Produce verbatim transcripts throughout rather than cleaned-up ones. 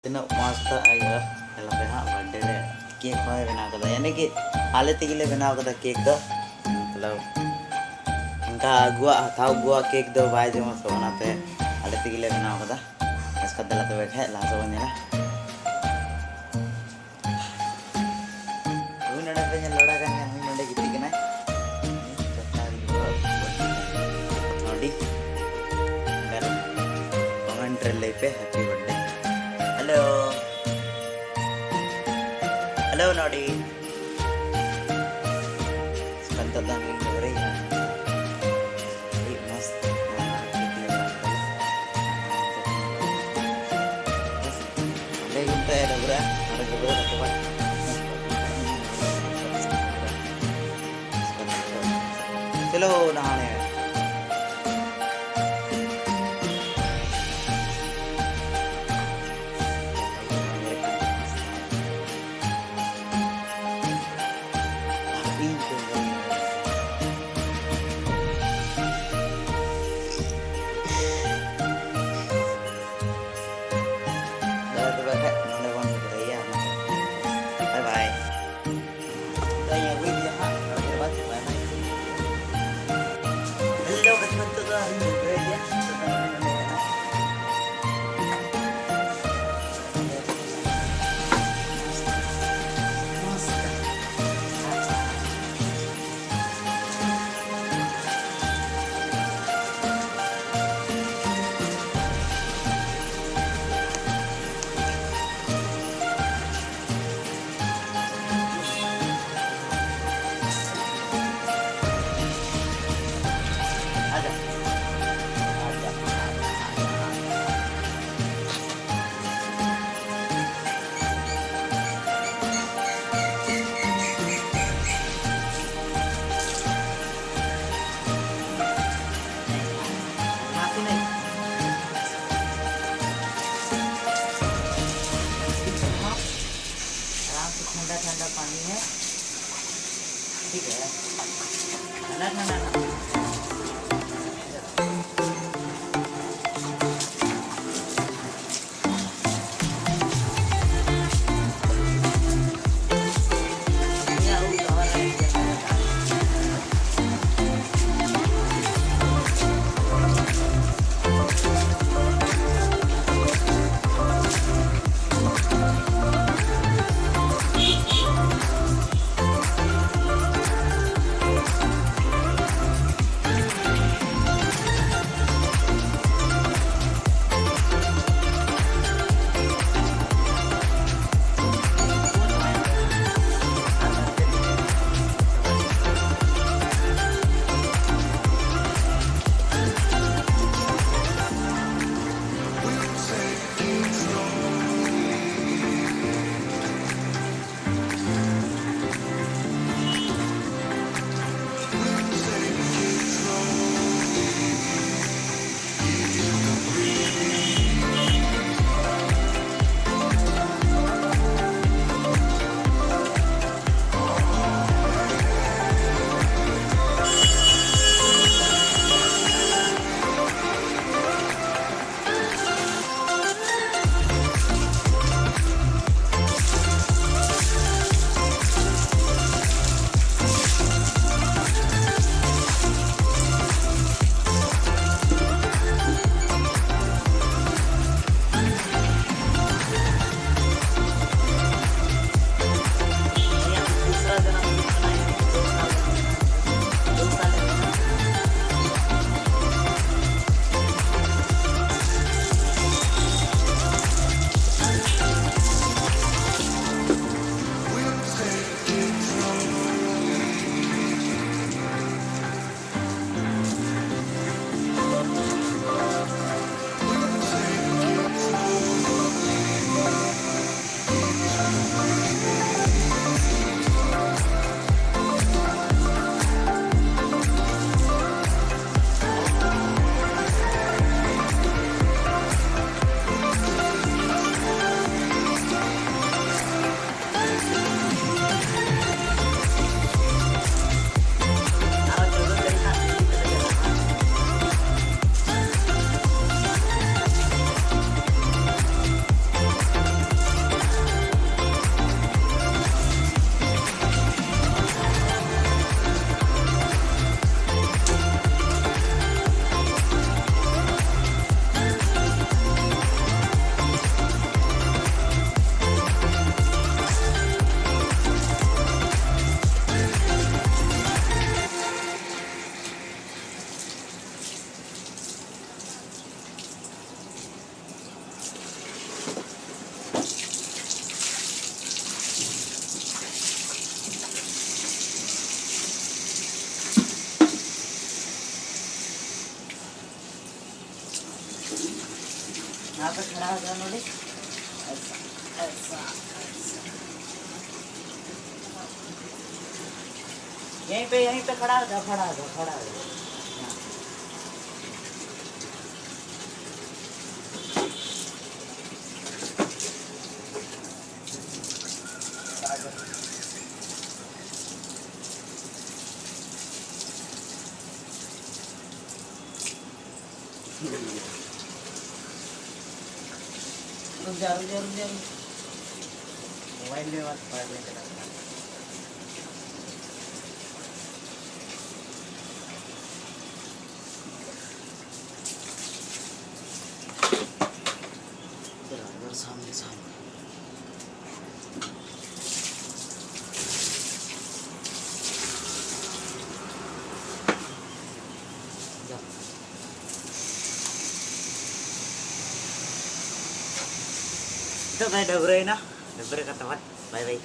ᱛᱤᱱᱟᱹᱜ ᱢᱚᱡᱽ ᱛᱮ ᱟᱭᱳ ᱧᱮᱞ ᱯᱮ ᱦᱟᱸᱜ, ᱵᱟᱨᱛᱷᱰᱮ ᱨᱮ ᱠᱮᱠ ᱦᱚᱸᱭ ᱵᱮᱱᱟᱣ ᱠᱟᱫᱟ, ᱭᱟᱱᱤ ᱠᱤ ᱟᱞᱮ ᱛᱮᱜᱮ ᱞᱮ ᱵᱮᱱᱟᱣ ᱠᱟᱫᱟ ᱠᱮᱠ ᱫᱚ᱾ ᱢᱚᱛᱞᱚᱵ ᱚᱱᱠᱟ ᱟᱹᱜᱩᱣᱟᱜ, ᱦᱟᱛᱟᱣ ᱟᱹᱜᱩᱣᱟᱜ ᱠᱮᱠ ᱫᱚ ᱵᱟᱭ ᱡᱚᱢᱟ, ᱛᱚ ᱚᱱᱟᱛᱮ ᱟᱞᱮ ᱛᱮᱜᱮ ᱞᱮ ᱵᱮᱱᱟᱣ ᱠᱟᱫᱟ᱾ ᱟᱪᱪᱷᱟ, ᱫᱮᱞᱟ ᱛᱚᱵᱮ ᱠᱷᱟᱡ ᱞᱟᱦᱟ ᱥᱮᱫ ᱵᱚᱱ ᱧᱮᱞᱟ᱾ ᱦᱳᱭ, ᱱᱚᱰᱮ ᱯᱮ ᱧᱮᱞ ᱫᱟᱲᱮ ᱠᱟᱱ ᱜᱮᱭᱟ, ᱱᱩᱭ ᱱᱚᱰᱮ ᱜᱤᱛᱤᱡ ᱠᱟᱱᱟᱭ᱾ ᱱᱚᱰᱤ, ᱠᱚᱢᱮᱱᱴ ᱨᱮ ᱞᱟᱹᱭ ᱯᱮ, ᱦᱮᱯᱤ ᱵᱟᱨᱛᱷᱰᱮ᱾ ᱦᱮᱞᱳ, ᱦᱮᱞᱳ, ᱱᱚᱰᱤ᱾ ᱱᱤᱛᱚᱜ ᱫᱚ ᱱᱩᱭ ᱰᱟᱹᱵᱽᱨᱟᱹᱭᱮᱱᱟ᱾ ᱟᱹᱰᱤ ᱢᱚᱡᱽ᱾ ᱚᱸᱰᱮ ᱜᱮ ᱱᱤᱛᱚᱜ ᱮ ᱰᱟᱹᱵᱽᱨᱟᱹᱜᱼᱟ, ᱱᱚᱰᱮ ᱰᱟᱹᱵᱽᱨᱟᱹ ᱠᱟᱛᱮ ᱵᱟᱝ᱾ ᱪᱚᱞᱚ ᱱᱟᱦᱟᱱᱮ᱾ ᱫᱟᱫᱟ, ᱛᱚᱵᱮ ᱠᱷᱟᱡ ᱱᱚᱰᱮ ᱵᱚᱱ ᱯᱩᱨᱟᱹᱭᱟ ᱢᱟ᱾ ᱵᱟᱭ ᱵᱟᱭ᱾ ᱫᱟᱧ ᱟᱹᱜᱩᱭᱮᱫᱮᱭᱟ ᱦᱟᱸᱜ, ᱱᱚᱰᱮ ᱵᱟᱫ ᱵᱟᱭ ᱱᱟᱭ᱾ ᱦᱮᱞᱳ, ᱠᱟᱛᱷᱟ ᱱᱤᱛᱚᱜ ᱫᱚ ᱟᱹᱞᱤᱧ ᱵᱟᱹᱧ ᱯᱩᱨᱟᱹᱭᱮᱫᱮᱭᱟ᱾ आराम से ठंडा ठंडा पानी है, ठीक है, ठंडा ठंडा ना। खड़ा हो जाओ, नोड़ी। ऐसा, ऐसा, ऐसा। यहीं पे, यहीं पे खड़ा हो जाओ, खड़ा हो जाओ, खड़ा हो जाओ। रुक जा, रुक जा, रुक जा, रुक जा। मोबाइल में मत पढ़ने का। बराबर सामने, सामने। जा। ᱱᱤᱛᱚᱜ ᱫᱚᱭ ᱰᱟᱹᱵᱽᱨᱟᱹᱭᱮᱱᱟ, ᱰᱟᱹᱵᱽᱨᱟᱹ ᱠᱟᱛᱮ ᱦᱚᱸ ᱵᱟᱭ ᱵᱟᱭ᱾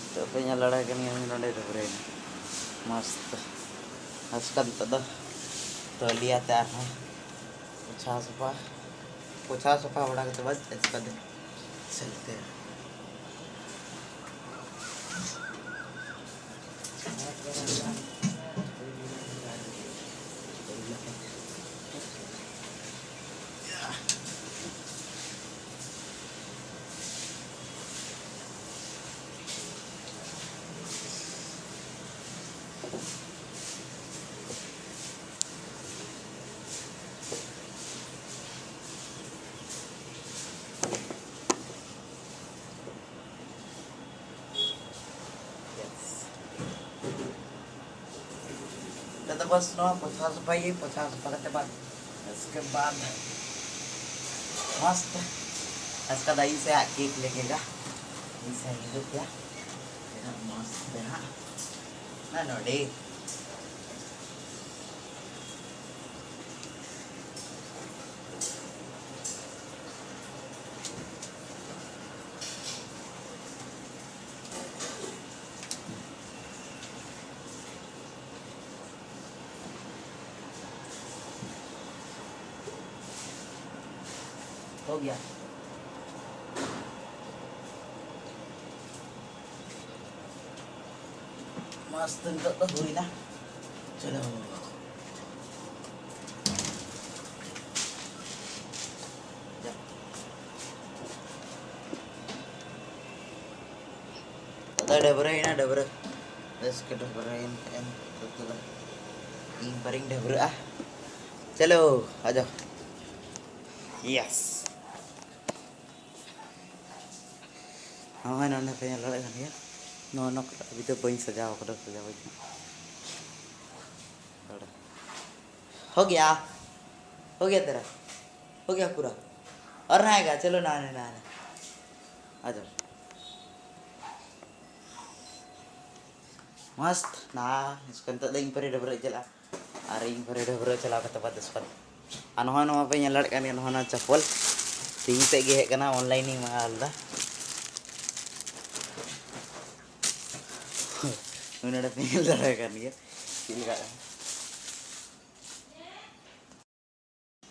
ᱱᱤᱛᱚᱜ ᱯᱮ ᱧᱮᱞ ᱫᱟᱲᱮᱭᱟᱜ ᱠᱟᱱ ᱜᱮᱭᱟ, ᱩᱱᱤ ᱱᱚᱸᱰᱮ ᱰᱟᱹᱵᱽᱨᱟᱹᱭᱮᱱᱟ᱾ ᱢᱚᱥᱛ᱾ ᱟᱥᱠᱟ ᱱᱤᱛᱚᱜ ᱫᱚ ᱛᱚᱞᱤᱭᱟ ᱛᱮ ᱟᱨᱦᱚᱸ ᱯᱳᱪᱷᱟᱣ ᱥᱟᱯᱷᱟ, ᱯᱳᱪᱷᱟᱣ ᱥᱟᱯᱷᱟ ᱵᱟᱲᱟ ᱠᱟᱛᱮ ᱵᱟᱫ ᱟᱥᱠᱟ ᱫᱚ ᱥᱮᱞᱛᱮ᱾ Yes. ᱱᱤᱛᱚᱜ ᱫᱚ ᱵᱟᱥ ᱱᱚᱣᱟ ᱯᱳᱪᱷᱟᱣ ᱥᱟᱯᱷᱟᱭᱟᱹᱧ, ᱯᱳᱪᱷᱟᱣ ᱥᱟᱯᱷᱟ ᱠᱟᱛᱮ ᱵᱟᱫ ᱩᱥᱠᱮ ᱵᱟᱫ ᱢᱚᱥᱛ ᱟᱥᱠᱟ ᱫᱟᱭᱤ ᱥᱮ ᱟᱜ ᱠᱮᱠ ᱞᱮᱜᱮᱜᱟ᱾ ᱤᱧ ᱥᱮ ᱦᱤᱡᱩᱜ ᱜᱮᱭᱟ᱾ ᱛᱤᱱᱟᱹᱜ ᱢᱚᱥᱛ ᱦᱟᱸᱜ᱾ ᱱᱟ ᱱᱚᱰᱮ᱾ ᱦᱳ ᱜᱮᱭᱟ᱾ ᱢᱟᱥᱛ ᱱᱤᱛᱚᱜ ᱫᱚ ᱦᱩᱭᱱᱟ᱾ ᱪᱚᱞᱚ᱾ ᱡᱟ᱾ ᱱᱤᱛᱚᱜ ᱫᱚ ᱰᱟᱹᱵᱽᱨᱟᱹᱭᱮᱱᱟ, ᱰᱟᱹᱵᱽᱨᱟᱹ᱾ ᱵᱮᱥ ᱜᱮ ᱰᱟᱹᱵᱽᱨᱟᱹᱭᱮᱱ ᱠᱷᱟᱱ ᱱᱤᱛᱚᱜ ᱫᱚ ᱤᱧ ᱯᱟᱨᱤᱧ ᱰᱟᱹᱵᱽᱨᱟᱹᱜᱼᱟ᱾ ᱪᱚᱞᱚ, ᱟᱡᱚ᱾ ᱭᱮᱥ᱾ ᱱᱚᱜᱼᱚᱭ ᱱᱚᱰᱮ ᱯᱮ ᱧᱮᱞ ᱫᱟᱲᱮᱭᱟᱜ ᱠᱟᱱ ᱜᱮᱭᱟ᱾ ᱱᱚᱣᱟ ᱱᱚᱠ ᱟᱹᱰᱤ ᱫᱚ ᱵᱟᱹᱧ ᱥᱟᱡᱟᱣ ᱠᱟᱫᱟ, ᱥᱟᱡᱟᱣ ᱟᱹᱧ᱾ ᱦᱳ ᱜᱮᱭᱟ, ᱦᱳ ᱜᱮᱭᱟ ᱛᱮᱨᱟ, ᱦᱳ ᱜᱮᱭᱟ ᱯᱩᱨᱟ᱾ ᱟᱨ ᱱᱟᱦᱟᱜ ᱪᱚᱞᱚ ᱱᱟᱦᱟᱜ, ᱱᱟᱦᱟᱜ, ᱱᱟᱦᱟᱜ᱾ ᱟᱡᱚ᱾ ᱢᱚᱥᱛ ᱱᱟ, ᱤᱥᱠᱮ ᱱᱤᱛᱚᱜ ᱫᱚ ᱤᱧ ᱯᱟᱹᱨᱤ ᱰᱟᱹᱵᱽᱨᱟᱹᱜ ᱪᱟᱞᱟᱜᱼᱟ᱾ ᱟᱨ ᱤᱧ ᱯᱟᱹᱨᱤ ᱰᱟᱹᱵᱽᱨᱟᱹᱜ ᱪᱟᱞᱟᱣ ᱠᱟᱛᱮ ᱵᱟᱫ ᱤᱥᱠᱮ ᱵᱟᱫ᱾ ᱟᱨ ᱱᱚᱜᱼᱚᱭ ᱱᱚᱣᱟ ᱯᱮ ᱧᱮᱞ ᱫᱟᱲᱮᱭᱟᱜ ᱠᱟᱱ ᱜᱮᱭᱟ, ᱱᱚᱜᱼᱚᱭ ᱱᱚᱣᱟ ᱪᱟᱯᱚᱞ᱾ ᱛᱮᱦᱤᱧ ᱥᱮᱫ ᱜᱮ ᱦᱮᱡ ᱠᱟᱱᱟ, online ᱤᱧ ᱢᱟᱜᱟᱣ ᱞᱮᱫᱟ᱾ ᱱᱚᱰᱮ ᱯᱮ ᱧᱮᱞ ᱫᱟᱲᱮᱭᱟᱜ ᱠᱟᱱ ᱜᱮᱭᱟ ᱪᱮᱫ ᱞᱮᱠᱟ᱾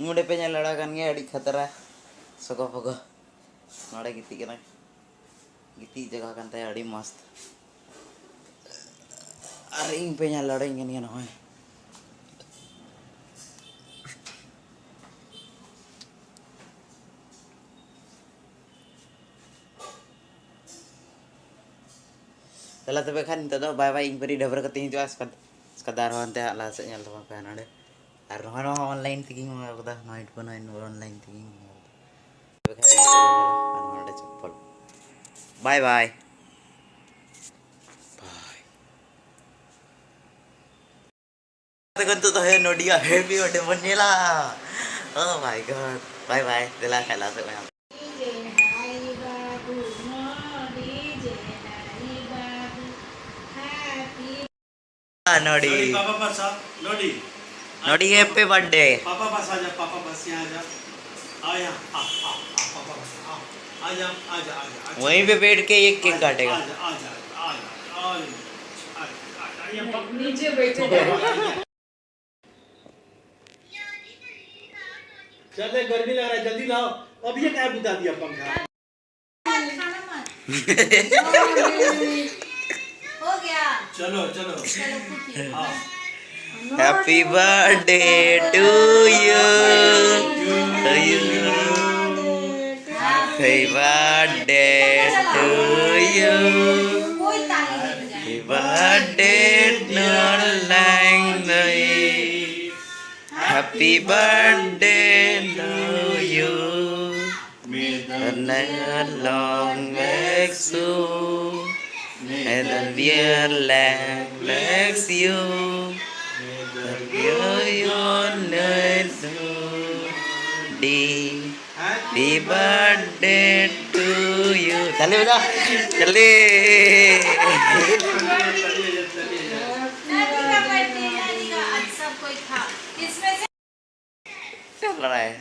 ᱱᱚᱰᱮ ᱯᱮ ᱧᱮᱞ ᱫᱟᱲᱮᱭᱟᱜ ᱠᱟᱱ ᱜᱮᱭᱟ, ᱟᱹᱰᱤ ᱠᱷᱟᱛᱨᱟ ᱥᱚᱜᱚ ᱯᱚᱜᱚ᱾ ᱱᱚᱰᱮ ᱜᱤᱛᱤᱡ ᱠᱟᱱᱟᱭ, ᱜᱤᱛᱤᱡ ᱡᱟᱭᱜᱟ ᱠᱟᱱ ᱛᱟᱭᱟ ᱟᱹᱰᱤ ᱢᱚᱥᱛ᱾ ᱟᱨ ᱤᱧ ᱯᱮ ᱧᱮᱞ ᱫᱟᱲᱮᱭᱟᱹᱧ ᱠᱟᱱ ᱜᱮᱭᱟ ᱱᱚᱜᱼᱚᱭ᱾ ᱫᱮᱞᱟ ᱛᱚᱵᱮ ᱠᱷᱟᱱ ᱱᱤᱛᱚᱜ ᱫᱚ bye bye, ᱤᱧ ᱯᱟᱹᱨᱤ ᱰᱟᱹᱵᱽᱨᱟᱹ ᱠᱟᱛᱮᱧ ᱦᱤᱡᱩᱜᱼᱟ, ᱥᱠᱟᱫ-, ᱥᱠᱟᱫ ᱟᱨᱦᱚᱸ ᱦᱟᱱᱛᱮ ᱦᱟᱸᱜ ᱞᱟᱦᱟ ᱥᱮᱫ ᱧᱮᱞ ᱛᱟᱵᱚᱱ ᱯᱮ ᱦᱟᱸᱜ ᱱᱚᱰᱮ᱾ ᱟᱨ ᱱᱚᱣᱟ, ᱱᱚᱣᱟ online ᱛᱮᱜᱮᱧ ᱢᱟᱜᱟᱣ ᱠᱟᱫᱟ, ᱱᱚᱣᱟ headphone ᱦᱚᱸ online ᱛᱮᱜᱮᱧ ᱢᱟᱜᱟᱣ ᱠᱟᱫᱟ᱾ ᱛᱚᱵᱮ ᱠᱷᱟᱱ ᱱᱤᱛᱚᱜ ᱫᱚ ᱧᱮᱞᱟ, ᱟᱨ ᱱᱚᱰᱮ ᱪᱚᱯᱯᱚᱞ᱾ Bye bye᱾ Bye᱾ ᱛᱚ ᱱᱤᱛᱚᱜ ᱫᱚ ᱦᱮ ᱱᱚᱰᱤᱭᱟ happy birthday ᱵᱚᱱ ᱧᱮᱞᱟ᱾ Oh my God, bye bye, ᱫᱮᱞᱟ ᱠᱷᱟᱡ ᱞᱟᱦᱟ ᱥᱮᱫ ᱵᱚᱱ ᱧᱟᱢᱟ᱾ ᱱᱚᱰᱤ᱾ नोडी। पापा पास आ, नोडी। नोडी, happy birthday। पापा पास आ जा, पापा पास यहाँ आ जा। आ यहाँ, आ, आ, आ, पापा पास आ। आ जा, आ जा, आ जा, आ जा। वहीं पे बैठ के एक केक काटेगा। आ जा, आ जा, आ जा, आ जा, आ जा, आ जा, आ जा, आ जा, आ जा, आ जा, आ जा। नीचे बैठे हैं। चल रे, गर्मी लग रहा है, जल्दी लाओ। अब ये क्या बुता दिया पंखा? खाना मत। हो गया। चलो चलो। चलो, पूछिए। हाँ। Happy birthday to you. To you. Happy birthday to you. कोई ताली नहीं बजाएगा। Happy birthday, dear Langdai. Happy birthday to you. May the long live you. May the dear Langdai bless you. May the dear your night day. Happy birthday to you. ताली बजा। चलिए। नानी का birthday, नानी का। आज सब कोई खा। इसमें से चल रहा है।